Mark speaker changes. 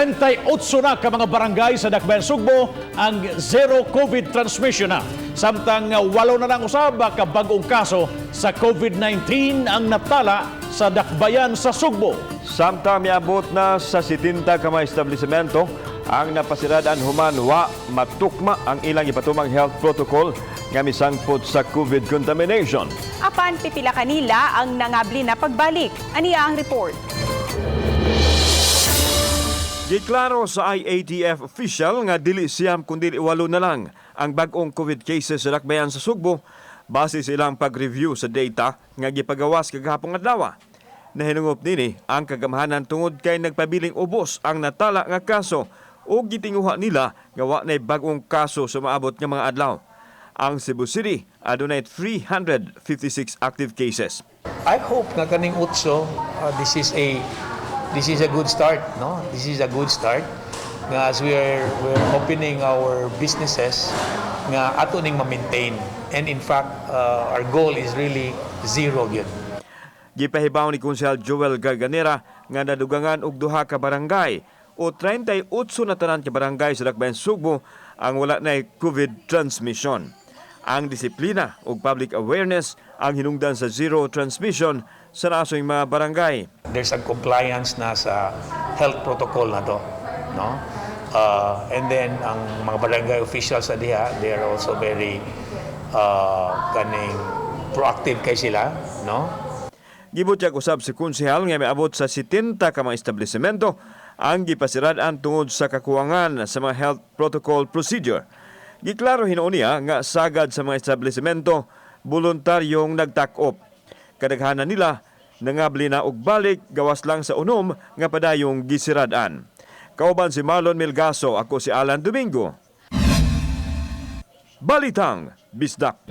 Speaker 1: 38 na ka mga barangay sa Dakbayan Sugbo ang zero COVID transmission na. Samtang 8 na lang usab ka bag-ong kaso sa COVID-19 ang natala sa Dakbayan sa Sugbo.
Speaker 2: Samtang miabot na sa 70 ka mga establishmento ang napasiradan human wa matukma ang ilang ipatumang health protocol nga misangpot sa COVID contamination.
Speaker 3: Apan pipila kanila ang nangabli na pagbalik. Aniya ang report.
Speaker 2: Giklaro sa IATF official nga dili 9 kundi 8 na lang ang bag-ong COVID cases sa Dakbayan sa Sugbo base sa ilang pag-review sa data nga gipagawas kagahapong adlaw. Nahinungop nini ang kagamhanan tungod kay nagpabiling ubos ang natala nga kaso ug gitinguha nila nga wa nay bag-ong kaso sa maabot nga mga adlaw. Ang Cebu City adunay 356 active cases.
Speaker 4: I hope nga kaning utso, this is a good start, no? This is a good start nga as we're opening our businesses nga ato ning ma-maintain. And in fact, our goal is really zero gyud.
Speaker 2: Gipahibaw ni Konsehal Joel Garganera nga nadugangan og duha ka barangay o 38 na tanan ka barangay sa Dakbayan Sugbo ang wala nay COVID transmission. Ang disiplina ug public awareness ang hinungdan sa zero transmission sa nasong mga barangay.
Speaker 4: There's a compliance na sa health protocol na to, no? And then ang mga barangay officials sa diha, they are also very kaning proactive kay sila, no?
Speaker 2: Gibutyag usab si konsehal nga miabot sa 70 ka mga establishmento ang gipasirad-an tungod sa kakuwangan sa mga health protocol procedure. Giklaro hinuon niya nga sagad sa mga establishmento voluntaryong nagtakop. Kadaghanan nila nangabli na og balik, gawas lang sa 6 nga padayong gisirad-an. Kauban si Marlon Milgaso, ako si Alan Domingo. Balitang Bisdak.